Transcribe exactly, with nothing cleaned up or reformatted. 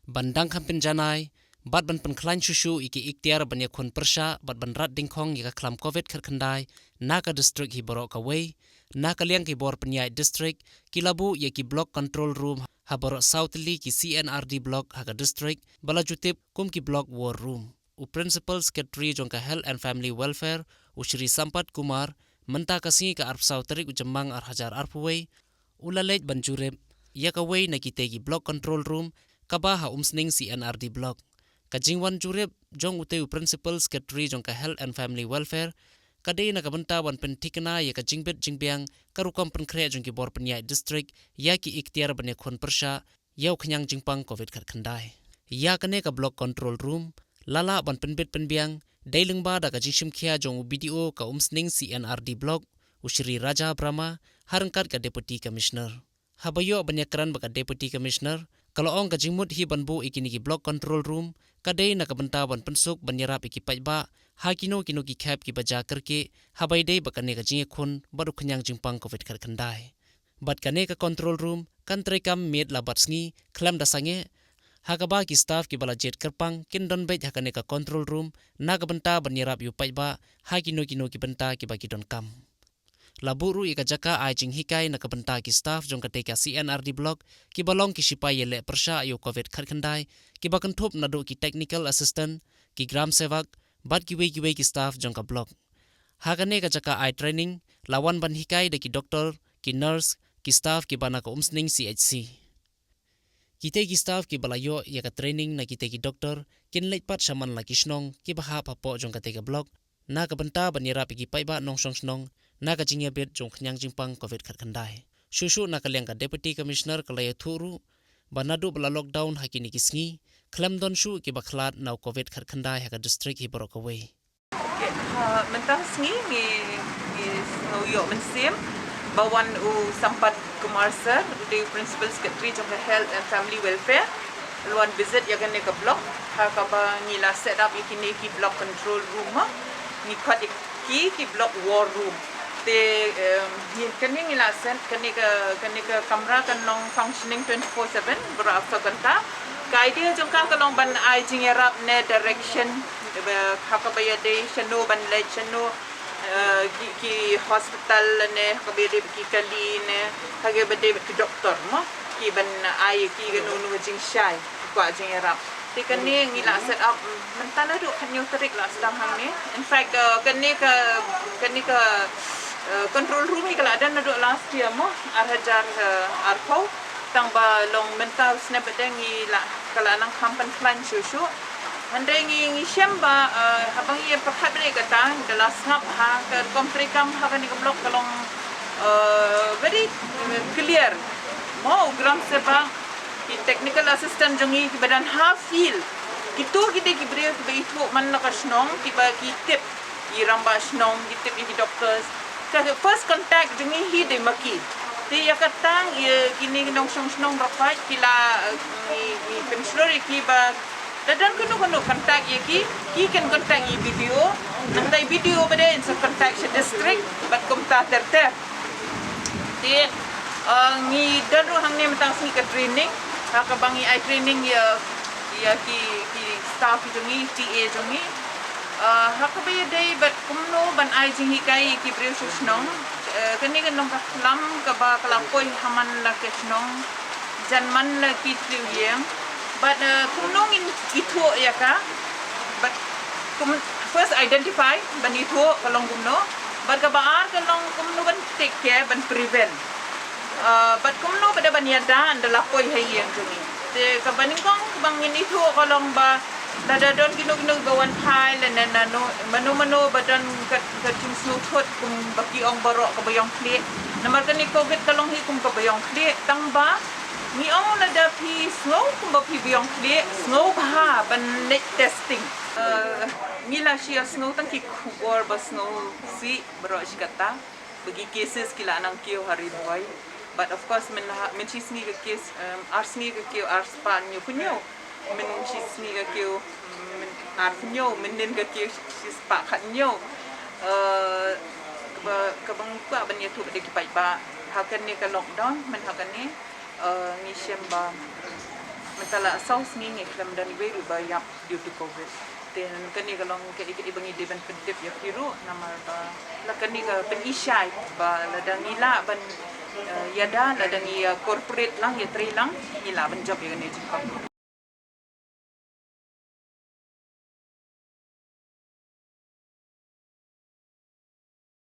Ban dang kham pynjanai bad ban pynkhlaiñ shuh shuh ïa ki ikhtiar ban ïakhun pyrshah bad ban rat dyngkhong ïa ka khlam covid khatkhyndai na ka district hi baroh kawei, na ka liang ki bor pynïaid district ki la buh ïa ki block control room ha baroh saw tylli ki C N R D block ha ka district, ba la ju tip kum ki block war room. U Principal Secretary jong ka Health and Family Welfare, u Shri Sampat Kumar, mynta ka sngi ka arphew saw tarik u Jymmang ar hajar arphew wei, u la leit ban jurip ïa kawei na kitei ki block control room kaba ha Umsning C N R D block. Ka jingwan jurip jong utei u Principal Secretary jong ka Health and Family Welfare ka dei na ka bynta ban pynthikna ïa ka jingbit jingbiang ka rukom pynkhreh jong ki bor pynïaid district ïa ki ikhtiar ban ïakhun pyrshah ïa u khñiang jingpang covid khatkhyndai. Ïa kane ka block control room la lah ban pynbit pynbiang dei lyngba da ka jingshim khia jong u B D O ka Umsning C N R D block, u Shri Raja Brahma, ha ryngkat ka Deputy Commissioner. Haba ïoh ban ïakren bad ka Deputy Commissioner, ka la ong ka jingmut hi ban buh ïa kine ki block control room ka dei na ka bynta ban pynsuk ban ïarap ïa ki paidbah ha kino kino ki khep kiba jia kyrkieh haba ïadei bad kane ka jingïakhun bad u khñiang jingpang covid khatkhyndai. Bad kane ka control room kan treikam miet la bad sngi khlem da sangeh, ha kaba ki staff kiba la jied kyrpang kin don beit ha kane ka control room na ka bynta ban ïarap ïa u paidbah ha kino kino ki bynta kiba ki donkam. La buh ruh ïa ka jaka ai jinghikai na ka bynta ki staff jong katei ka C N R D block kiba long ki shipai ïaleh pyrshah ïa u covid khatkhyndai, kiba kynthup naduh ki technical assistant, ki gram sevak bad kiwei kiwei ki staff jong ka block. Ha kane ka jaka ai training la wan ban hikai da ki doktor, ki nurse, ki staff kiba na ka Umsning C H C. Kitei ki staff kiba la ïoh ïa ka training na kitei ki doktor kin leit pat shaman la ki shnong kiba hap hapoh jong katei ka block na ka bynta ban ïarap ïa ki paidbah nongshong shnong na ka jingïabit jong u khñiang jingpang covid khatkhyndai. Shuh shuh na ka liang ka Deputy Commissioner ka la ïathuh ruh ba naduh ba la lockdown ha kine ki sngi khlem don shuh kiba khlad na u covid khatkhyndai ha ka district hi baroh kawei. Okay, ha, mynta ka sngi ngi, ngi sngew ïoh mynsiem ba wan u Sampat Kumar Sir, u dei u Principal Secretary jong ka Health and Family Welfare, u la wan visit ïa kane ka block ha kaba ngi la set up ïa kine ki block control room, ha. Ngi khot ïa ki ki block war room. Te, em, ngi, kane ngi la set, kane ka, kane ka kamra kan long functioning twenty-four seven, baroh arphew kynta. Ka idea jong ka ka long ban ai jingïarap ne direction, ba, ha kaba ïadei shano ban leit, shano, eh, ki, ki hospital ne ha kaba ïadei ki kali ne ha kaba ïadei ki doktor, mo, ki ban ai ki kano kano jingshai, ki kwah jingïarap. Te kane ngi la set up, mm, mynta naduh khathynñiew tarik la sdang hangne. In fact, eh, kane ka, kane ka, eh, control room hi ka la don naduh last year, mo, ar hajar, eh, arphew. Tang ba long mynta u snem ba dang ngi la, ka la nang kham pynkhlaiñ shuh shuh. Hynrei ngi, ngi shem ba, eh, haba ngi ïa pyrkhat bad kata, ngi la sngap ha ka rukom treikam ha kane ka block ka long, eh, very, eh, clear. Mo, u gram sevak, ki technical assistant jong ngi kiba don ha field. Kito ki dei ki briew kiba ithuh man la ka shnong, kiba ki tip ïa i rangbah shnong, ki tip ïa ki doctors. Ka first contact jong ngi hi dei ma ki. Te ïa kata, ïa kine ki nongshong shnong baroh pat ki la, eh, ngi, ngi pynshlur ïa ki ba lada don kano kano contact ïa ki, ki kin contact ïa i B D O. Nangta i B D O ba dei in sa contact sha district bad kumta ter ter. Te, eh, ngi don ruh hangne mynta ka sngi ka training, ha kaba ngi ai training ïa, ïa ki, ki staff jong ngi, T A jong ngi. Eh, ha kaba ïadei bad kumno ban ai jinghikai ïa ki briew sha shnong. Eh, kane ka long ka khlam kaba ka la poi ha man la ka shnong, jan man la ki tliw ïing. Bad, eh, kumno ngin ithuh ïa ka. Bad kum, first identify, ban ithuh ka long kumno. Bad kaba ar ka long kumno ban take care, ban prevent. Eh, bad kumno ba da ban ïada ynda la poi ha ïing jong ngi. Te kaba nyngkong kaba ngin ithuh ka long ba lada don kino kino ba wan phai lane nano, mano mano ba don ka, ka jingsngewthut kumba ki ong baroh ka baïong khlieh. Namar kane covid ka long hi kum ka baïong khlieh, tang ba ngi ong lada phi sngew kumba phi baïong khlieh, sngew bha ban leit testing. Eh, ngi la shu ïa sngew tang ki khubor ba sngewsih baroh shi katta ba ki cases ki la nang kiew ha Ri Bhoi. But of course, myn ha, myn shi sngi ka kiew, em, ar sngi ka kiew ar spah hynñiew phew hynñiew. Myn shi sngi ka kiew, mm, myn ar phew hynñiew, mynnin ka kiew shi spah khat hynñiew. Eh, kaba, kaba ngi kwah ban ïathuh bad ki paidbah ha kane ka lockdown, myn ha kane, eh, ngi shem ba myn Tang la saw sngi ngi khlem don iwei ruh ba ïap due to covid. Te kane ka long kaei kaei ba ngi dei ban pyntip ïa phi ruh namar ba la kane ka pyni shai ba lada ngi lah ban, eh, ïada, lada ngi, eh, cooperate lang, ïatrei lang, ngi lah ban jop ïa kane jingkam.